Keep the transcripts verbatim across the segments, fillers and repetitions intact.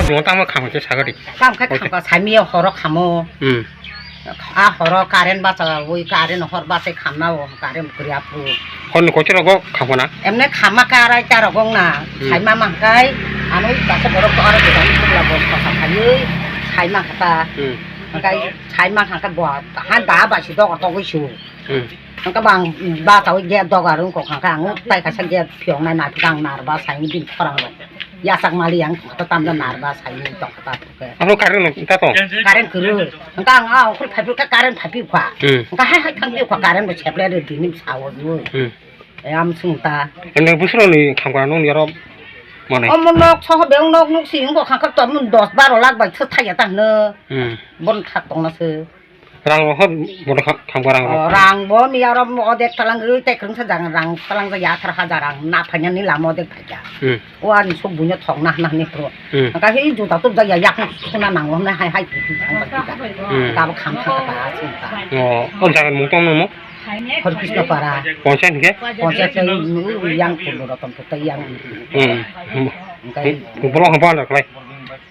Mo tamo kham khe sagadi. Kam khe kham ka saimi horo khamo. Hmm. A horo current bacha ui current hor bacha khamna o current kri apru. Hon ko chiro go kham na. Emne khama ka rai ta rogong na. Hmm. Saima mangkai ano kasa borok to aro jodang pula bo kasa khayui saima kata. Hmm. Mangkai saima khangka bo han da ba si do ko to gui su. Hmm. Hwnkhe bang ba tawi gate dogar wngkha kha ang tai kaisa gate phiyoknai naithok ang narba saini bini khorang rok yachak mali ang to tamda narba saini tongkha ta thukhe. Ano current no ta tong. Current kwrwi hwnkhe ang a okhor phaiphikha current phaipikha. Hmm. Hwnkhe hai hai thangpikha current bo seple de dini sawo jui. Hmm. Am sung ta. Ene busro ni khamkra nung yaro mane. Omo nok soho beng nok nuk si wngkha kha to mun dos baro lakh bai thai ya ta hwno. Hmm. Bon thak tongna se. Rang rok hor bono kha-, khangba rang rok. Oh, rang bo ni aro odek talang gwi tai kwrwngsa jang rang talang ja athar hajar rang na phanya ni lama odek phaikya. Hmm. O ani sok buino thok na hna hni phro. Hmm. Ka hi juta tup ja ya yak suna nang hna hai hai ki thang ja ki. Hmm. Ka bo kham kham ka ta sung ta. Oh, o jaga mung tong no mo? Hor Krishna para. Panchayat ke? Panchayat ke yang pun ratan putai yang. Hmm. Engkai. Bolong haba na klai.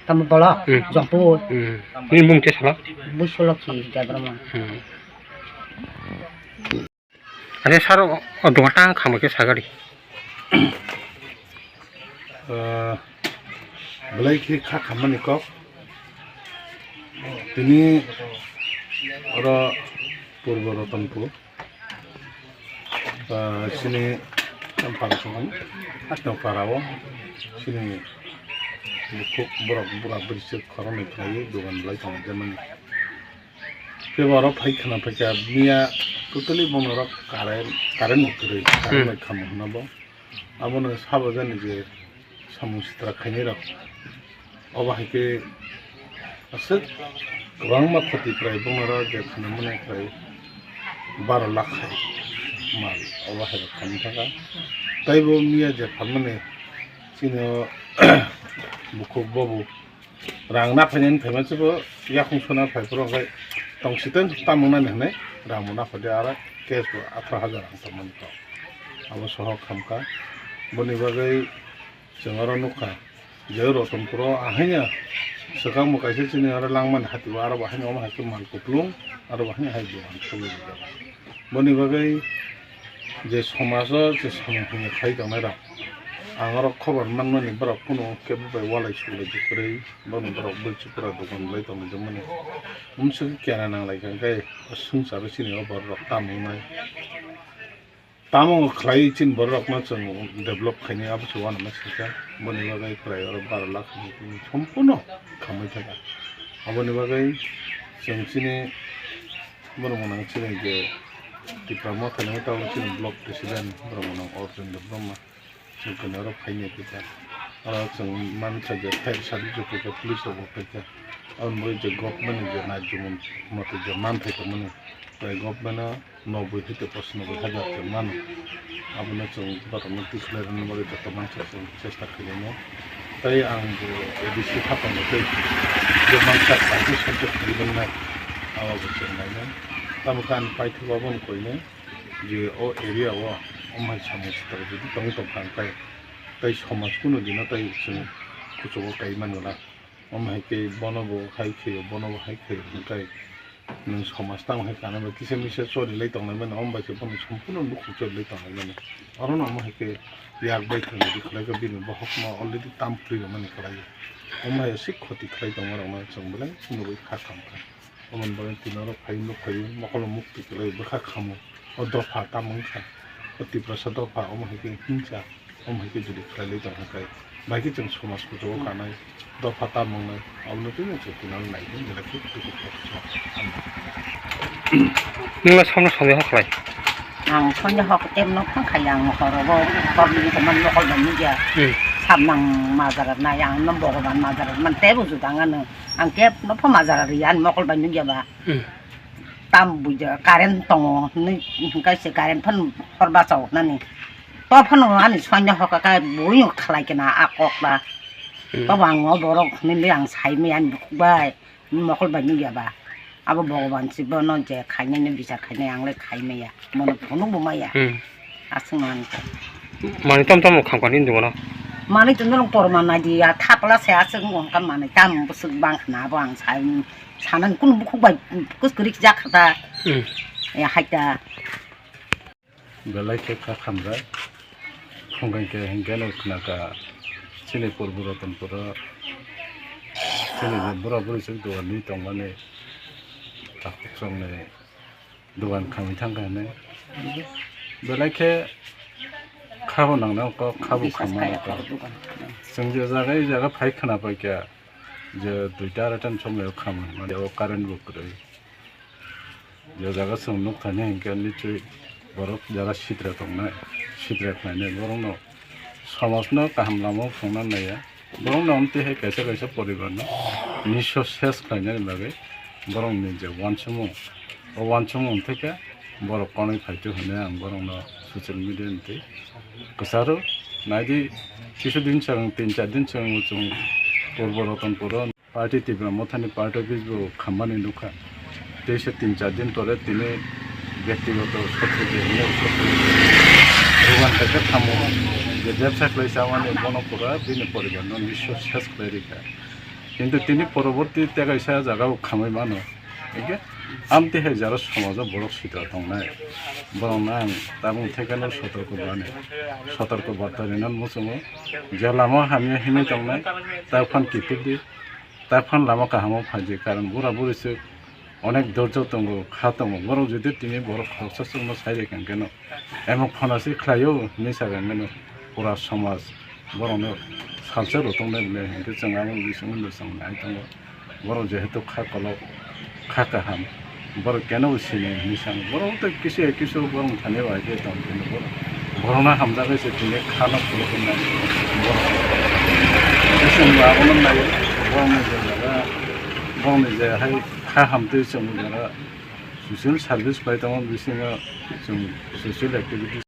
Tamo bolok, hmm. Jongpur. Hmm. Ni mung te sala? Busolok si Debbarma. Hmm. Ane saro o dunga tang khama khe sagari. Ah, belai khe kha khamani kok. Tini oro Purbo Ratanpur. Ah, chini para songkha, atang para o chini bukhuk borok bura bwrwi se khoroknwi khlaiwi dogan belai tonglaijak mani. Kebo oro phai khna phaikha miya totally bono oro current, current bo kwrwi, current hmm. Bai khamo hwnna bo. Abono sabo jani je samung sitra khainai rok. Obo hai khe aswk kwbangma khoti prai bumaro je khwnamani prai baro lakh hai mal obo hai rok khamwi thangkha. Taibo miya je phalmani chini o bukhuk bobo rang na phainani phaima se bo yakung sona phai phuru khai tong siteng tamung nani hinwi rang bo na phai de aro cash bo atharo hajar rang tongmani kok abo sohor khamkha boni bagwi. Chwng oro nukha, je Ratanpuro ahaino swkang bo kaisa chini oro langmani hati o, aro bo haino omo hai khe mal kuplung, aro bo haino hai dogan khulwi rijak. Boni bagwi je somajo je samung hamya khai tongnai rok, ang oro khobor manmani borok kunu kebo bai walai suklai kwrwi, bono borok bwlchi pura dogan lai tonglaijak mani. Umsuk khe kena nang lai kha, hwnkhe swngcharo chini o borok rok tamo wngnai. Tamo khlai chini borok rokno chwng develop khainai abo se uanama singkha. Boni bagwi prai oro baro lakh ni sompuno khamwi thangkha. Aboni bagwi chwng chini borok mwnang chini je Tipra Motha ni tabuk chini block president borok mwnang Arjun Debbarma chwng khe oro phainai khe oro chwng mankha je fire service rok khe police rok bo phaikha. Aboni bagwi je government ni je naichomung mote je manthai tongmani prai government o noboi hai te pochanoboi hajar chwng mano. Abono chwng borokno twi khlai rwna bagwi joto mansa chwng chesta khlainai. Tei ang bo A D C hapang bo tei je mansa party subject khlai rwnai, abo bo chwng nainai. Tamo khe ani paithak abono koinai je o area o omo hai samung sitra jodi tong tong kha, hwnkhe tei somaj kunu dino tei chwng kuchugo kai mano na. Omo hai khe bono bo hai khe, bono bo hai khe, hwnkhe nwng somaj tamo hai kana bai kisa misa chori lai tonglai mani, omo bai khe bono sompuno nukhung chori lai tonglai mani. Orono omo hai khe yak bai thangwi rwkhlai khe bini bohokno already tam kwrwi rwmani kwlai. Omo hai aswk khoti khlai tongma rokno chwng belai nugwi kha khamkha. Omo ni bagwi tini oro phai nuk phai mokolo mukti kwlai bwkha khamo. O dopha tamo wngkha. O Tiprasa dopha omo hai khe himsa. Omo hai khe jodi khlai lai tong kha khe, bai khe chwng somaj kuchugo kanai, dopha ta mangnai, abono twi chwng tinani nai khe belai khe dukhuk khe. Nwng le samno samya hok khlai? Ang sonja hok tem no phang khai ang horo bo public ko man mokol ban nugya. Hmm. Samnang majara nai ang no Bhogoban majara man tebo judang ano. Ang kep no pha majara ri ang mokol ban nugya ba. Hmm. Tam buja current tongo hinwi hwnkhe se current phano hor bachao nani. To phano ani sonya hoka ka buino khlai kena a kok ba. Hmm. To bang o borok hinwi ang sai maya ani bukhuk bai mokol bai nugya ba. Abo Bhogoban se bono je khainani bichar khainai ang le khai maya. Mono phunuk bo maya. Hmm. Aswk nang kha. Mani tom tom kham kani hindu bono. Manwi tongno rok porma nai di, ya thapla se aswk wng kha manwi, tamo bwswk bang khna abo ang sa-, sanani kunu bukhuk bai kwchwrwk jak kha ta. Hmm. Ya hai ta. Belai khe kha khamjak. Phungkha khe hinkhe no khna kha chini purbo Ratanpuro chini je bura buri swk dugan ni tongmani takhuk songni dugan khamwi thang kha hinwi. Belai khe khabo nang nang kok, khabo khamma nang kok. Chwng je jaga, e jaga phai khna pai kha je duita arai tam somoi o khamwi mani o current bo kwrwi. Je jaga chwng nuk thani hinkhe nichoi borok jara sitra tongnai, sitra khlainai borokno somajno kaham lama o phunukna naiya. Borokno amtwi hai kaisa kaisa poribarno niso ses khlainani bagwi borokni je uansukmung, o uansukmung theke borok konwi phaitu hinwi ang borokno social media ni twi kwcharo naidi. Kisu din swkang, tin char din swkang chwng Purbo Ratanpuro party Tipra Mothani party office bo khammani nukha. Teisa tin char din pore tini byaktigoto sotro je hino sotro je. Bhagwan kaisa thamo je bebsa khlai chamani bono pura bini poribarno niso ses khlai rikha. Kintu tini poroborti tekaisa jagao khamwi mano. Hingke amtwi hai jara somajo borok sitra tongnai. Borokno ang tabuk thekeno sotorko mani. Sotorko barta rinani muchungo. Je lama hamya hinwi tongnai, ta phan kiphildi. Ta phan lama kahamo phaidi, karon bura buri se onek dorjo tongo, kha tongo. Borok jodi tini borok khoroksa chwngno sai rikha hinkhe no, emo phano se khlaio hinwi saka hinkhe no pura somaj borokno salsa rw tongnai hinwi hinkhe chwng abo bisingo no chwng nai tongo. Borok jehetu kha kolok, kha kaham, borok keno bo sini hinwi sano. Borok tei kisa kisa borok thani bai khe tong khe borok, borokno hamjakgwi se tini khano phuluknai borok. Tei chwng bo abono nai, borokni je jaga, borokni je hai kha hamtwi chwng jaga social service pai tongo, bisingo chwng social activities